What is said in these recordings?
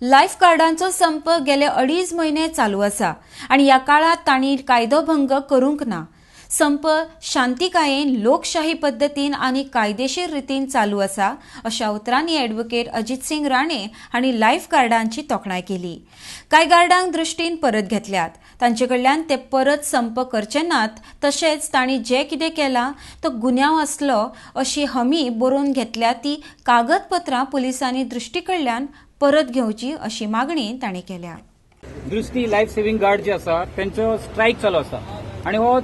Life गार्डांचो संप गेले 2.5 म्हयने चालू आसा आनी ह्या काळांत तांणी कायदोभंग करूंक ना. संप शांतिकायेन, लोकशाही पद्दतीन आनी कायदेशीर रितीन चालू आसा अशा उतरांनी ॲडव्होकेट अजित सिंग राणे हांणी लायफ गार्डांची तोखणाय केली. कांय गार्डांक दृश्टीन परत घेतल्यात, तांचे कडल्यान ते परत संप करचे नात, तशेंच तांणी जें कितें केलां तो गुन्यांव आसलो अशी हमी बरोवन घेतल्या ती कागदपत्रां पुलिसांनी दृश्टी कडल्यान परत घेवची अशी मागणी तांणी केल्या. दृष्टी लायफ सेव्हिंग गार्ड जे आसा तेंचो स्ट्रायक चालू आसा आनी हो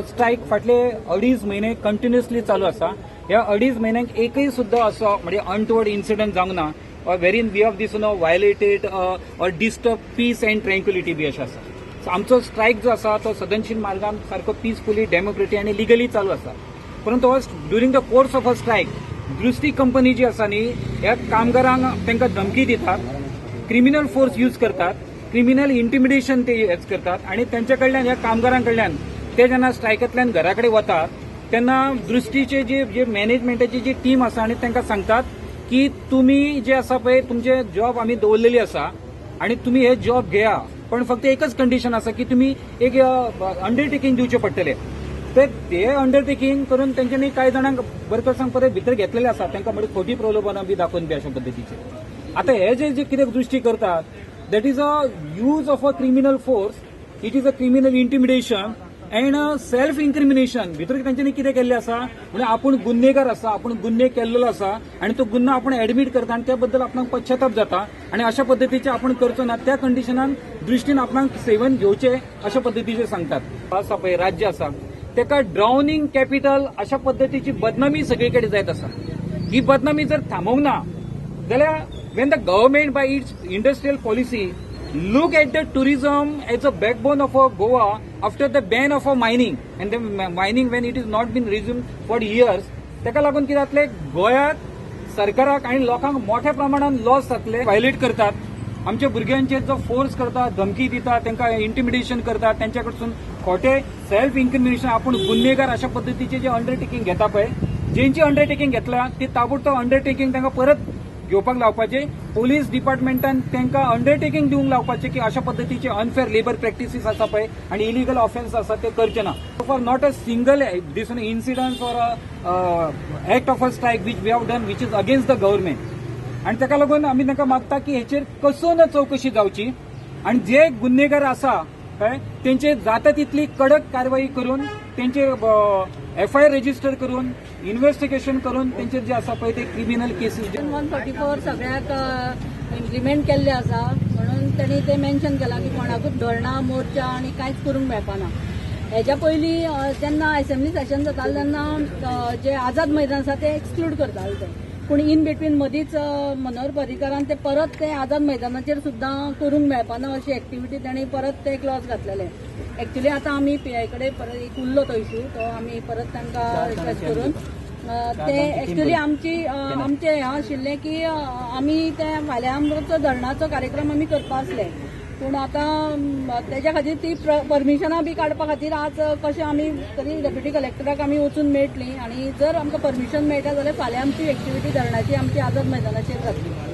स्ट्रायक फाटले 2.5 म्हयने कंटिन्युअसली चालू आसा. ह्या 2.5 म्हयन्यांक एकय सुद्दां असो म्हणजे अनटुवर्ड इन्सिडंट जावंक ना or wherein we have this violated or disturb peace and tranquility बी अशें आसा. सो आमचो स्ट्रायक जो आसा तो सदनशील मार्गान सारको पिसफुली, डेमोक्रेटी आनी लिगली चालू आसा. परंतु हो during the course of a strike Drishti company जी आसा न्ही, ह्या कामगारांक तांकां धमकी दितात, क्रिमिनल फोर्स यूज करतात, क्रिमिनल इंटिमिडेशन ते हेच करतात आणि त्यांच्या कडल्यान, ह्या कामगारां कडल्यान ते जेन्ना स्ट्रायकांतल्यान घरा कडेन वतात तेन्ना दृश्टीचे जे जे मॅनेजमेंटाची जी टीम आसा आणि तांकां सांगतात की तुमी जे आसा पळय, तुमचे जॉब आमी दवरलेली आसा आणि तुमी हे जॉब घेया, पण फक्त एकच कंडिशन आसा की तुमी एक अंडरटेकींग दिवचें पडटलें. तर ते अंडरटेकींग करून तेंच्यांनी कांय जाणांक वर्कर्सांक परत भितर घेतलेले आसा, तांकां म्हणजे खोटी प्रलोभनां बी दाखोवन बी अशा पद्दतीचे. आता हे जे जे कितें दृश्टी करतात, that is a use of a criminal force, it is a criminal intimidation and self incrimination. भितर तेंच्यांनी कितें केल्लें आसा म्हणजे आपूण गुन्हेगार आसा, आपूण गुन्हे केल्लो आसा आनी तो गुन्हा आपण एडमीट करता आनी त्या बद्दल आपणाक पश्चाताप जाता आनी अशा पद्दतीचे आपण करचो ना, त्या कंडिशनान दृश्टीन आपणाक सेवन घेवचे अशा पद्दतीचे सांगतात. आसा पळय राज्य आसा तेका ड्रावनिंग कॅपिटल अशा पद्दतीची बदनामी सगळी कडेन जायत आसा. ही बदनामी जर थांबोवंक ना जाल्यार when the government by its industrial policy look at the tourism as a backbone of a Goa after the ban of a mining and the mining when it is not been resumed for years, तेका लागून कितें जातलें, गोंयांत सरकाराक आनी लोकांक मोठ्या प्रमाणात लॉस जातले. व्हायलेट करतात आमच्या भुरग्यांचेर, जो फोर्स करतात, धमकी दितात, तांकां इंटिमिडेशन करतात, त्यांच्या कडसून खोटे सेल्फ इन्क्रिमिनेशन, आपूण गुन्हेगार अशा पद्दतीचे जे अंडरटेकींग घेता पळय, जेंची अंडरटेकींग घेतला ती ताबडतोब अंडरटेकींग तांकां परत घेवपाक लावपाचे. पोलीस डिपार्टमेंटान तांकां अंडरटेकींग दिवंक लावपाचे की अशा पद्दतीचे अनफेअर लेबर प्रॅक्टिसीस आसा पळय आनी इलिगल ऑफेन्स आसा ते करचे ना. For not a single this incident or act of a strike which we have done which is against the government. आनी ताका लागून आमी तांकां मागता की हेचेर कसून चवकशी जावची आनी जे गुन्हेगार आसा कळ्ळें, तेंचे जाता तितली कडक कारवाई करून, तेंचे एफआयआर रजिस्टर करून, इन्व्हेस्टिगेशन करून तेंचेर जे आसा पळय ते क्रिमिनल केसीस 144 सगळ्याक इम्प्लिमेंट केल्ले आसा म्हणून तांणी ते मेन्शन केलां की कोणाकूच धरणां, मोर्चा आनी कांयच करूंक मेळपाना. हेज्या पयलीं जेन्ना असेंब्ली सेशन जातालें तेन्ना जे आझाद मैदान आसा ते एक्सक्लूड करताले ते, पूण इन बिटवीन मदींच मनोहर पर्रीकारान ते परत ते आझाद मैदानाचेर सुद्दां करूंक मेळपाना अशी एक्टिविटी तांणी परत ते क्लॉज घातलेले. एक्चुली आतां आमी पीआय कडेन परत एक उरलो तो इशू, तो आमी परत तांकां रिक्वेस्ट करून ते एक्चुली आमची आमचें हें आशिल्लें की आमी ते फाल्यां आमचो धरणाचो कार्यक्रम आमी करपा आसले, पूण आतां तेज्या खातीर ती परमिशनां बी काडपा खातीर आज कशें आमी तरी डेप्युटी कलेक्टराक आमी वचून मेळटली आनी जर आमकां परमिशन मेळटा जाल्यार फाल्यां आमची एक्टिविटी धरणाची आमची आझाद मैदानाचेर जातली.